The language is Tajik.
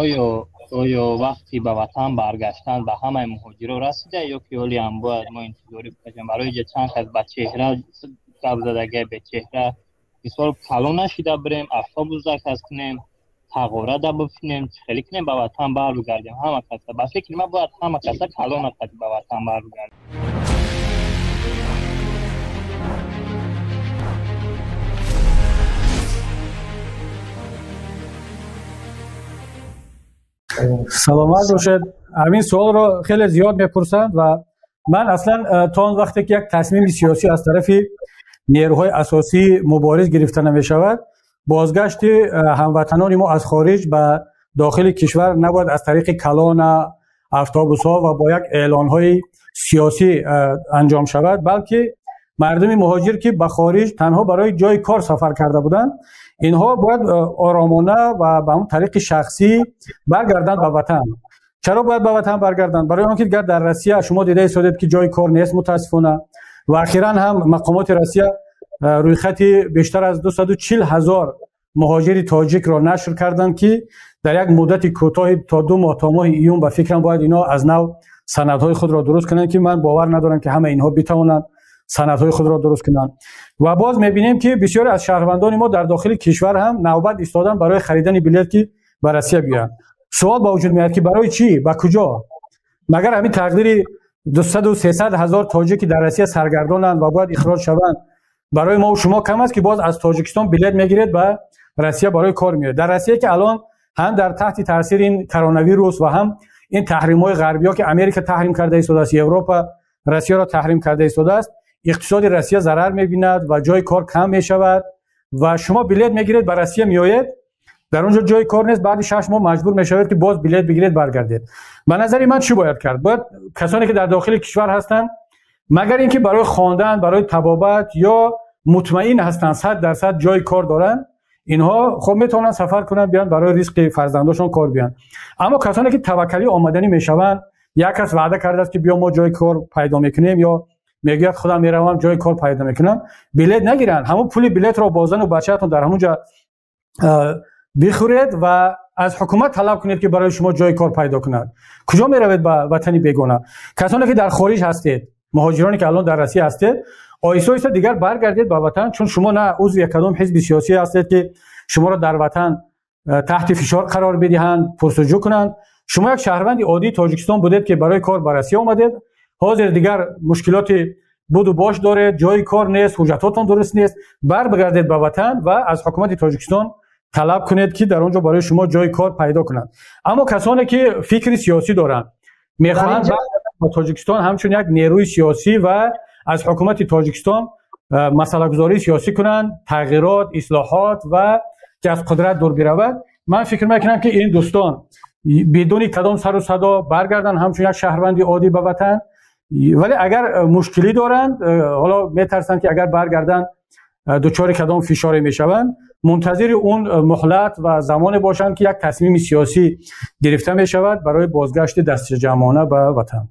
Оё вақти ба ватан баргаштан ба ҳамаи муҳоҷиро расида ё ки ҳоле ҳам бояд мо интизорӣ бикашем? Барои ҷа чанд кас ба чеҳра гап задага, бечеҳра, мисол калон нашида бирем, автобус заказ кунем, тағора да бипинем, хеле кунем ба ватан барбигардем. Ҳама каса ба фикри ман бояд ҳама каса калон накард ба ватан барбигардем. Саломат бошед. Ҳамин суолро хеле зиёд мепурсанд ва ман аслан то он вақте ки як тасмими сиёсӣ аз тарафи нерӯҳои асосии мубориз гирифта намешавад, бозгашти ҳамватанони мо аз хориҷ ба дохили кишвар набояд аз тариқи калона, автобусҳо ва бо як эълонҳои сиёсӣ анҷом шавад, балки мардуми муҳоҷир, ки ба хориҷ танҳо барои ҷои кор сафар карда буданд, инҳо бояд оромона ва ба ҳамон тариқи шахсӣ баргарданд ба ватан. Чаро бояд ба ватан баргарданд? Барои он ки дигар дар Россия шумо дида истодед, ки ҷои кор нест, мутаассифона. Ва ахиран ҳам мақомоти Россия рӯйхати бештар аз 240 ҳазор муҳоҷири тоҷикро нашр карданд, ки дар як муддати кӯтоҳи то 2 моҳ, то моҳи июн, ба фикрам, бояд инҳо аз нав санадҳои худро дуруст кунанд, ки ман бовар надорам, ки ҳама инҳо битавонанд санадҳои худро дуруст кунанд. Ва боз мебинем, ки бисёре аз шаҳрвандони мо дар дохили кишвар ҳам навбат истоданд барои харидани билет, ки ба Россия биёянд. Суол ба вуҷуд меояд, ки барои чӣ, ба куҷо? Магар ҳамин тақдири 200-300 ҳазор тоҷик, ки дар Россия саргардонанд ва бояд ихроҷ шаванд, барои мо шумо кам аст, ки боз аз Тоҷикистон билет мегиред, ба Россия барои кор меояд? Дар Россия, ки алон ҳам дар таҳти таъсири ин коронавирус ва ҳам ин таҳримҳои ғарбиҳо, ки Америка таҳрим карда истодааст, Европа Россияро таҳрим карда истодааст, иқтисоди Россия зарар мебинад ва ҷои кор кам мешавад. Ва шумо билет мегиред, ба Россия меоед, дар он ҷо ҷои кор нест, баъди 6 моҳ маҷбур мешавед, ки боз билет бигиред, баргардед. Ба назари ман, чӣ бояд кард? Бояд касоне, ки дар дохили кишвар ҳастанд, магар ин ки барои хондан, барои табобат ё мутмаин ҳастанд, 100% ҷои кор доранд, инҳо хоб метавонанд сафар кунанд, биёнд, барои ризқи фарзандошон кор биёнд. Аммо касоне, ки таваккалӣ омаданӣ мешаванд, як кас ваъда кардааст, ки биё, мо ҷои кор пайдо мекунем, ё мегӯяд, худам меравам, ҷои кор пайдо мекунам, билет нагиранд. Ҳамон пули билетро бо зану бачаатон дар ҳамон ҷо бихӯред ва аз ҳукумат талаб кунед, ки барои шумо ҷои кор пайдо кунад. Куҷо меравед ба ватани бегона? Касоне, ки дар хориҷ ҳастед, муҳоҷироне, ки алон дар Россия ҳастед, оҳиста оҳиста дигар баргардед ба ватан, чун шумо на узви кадом ҳизби сиёсӣ ҳастед, ки шуморо дар ватан таҳти фишор қарор бидиҳанд, пурсуҷӯ кунанд. Шумо як шаҳрванди оддии Тоҷикистон будед, ки барои кор ба Россия омадед. Ҳозир дигар мушкилоти буду бош доред, ҷои кор нест, ҳуҷҷатотон дуруст нест. Барбигардед ба ватан ва аз ҳукумати Тоҷикистон талаб кунед, ки дар он ҷо барои шумо ҷои кор пайдо кунанд. Аммо касоне, ки фикри сиёсӣ доранд, мехоҳанд ба Тоҷикистон ҳамчун як нерӯи сиёсӣ ва аз ҳукумати Тоҷикистон масъалагузории сиёсӣ кунанд, тағйирот, ислоҳот ва ки аз қудрат дур биравад, ман фикр мекунам, ки ин дӯстон бидуни кадом сару садо баргарданд ҳамчун як шаҳрванди оддӣ ба ватан. Вале агар мушкилӣ доранд, ҳоло метарсанд, ки агар баргарданд, дучори кадом фишоре мешаванд, мунтазири он муҳлат ва замоне бошанд, ки як тасмими сиёсӣ гирифта мешавад барои бозгашти дастҷамъона ба ватан.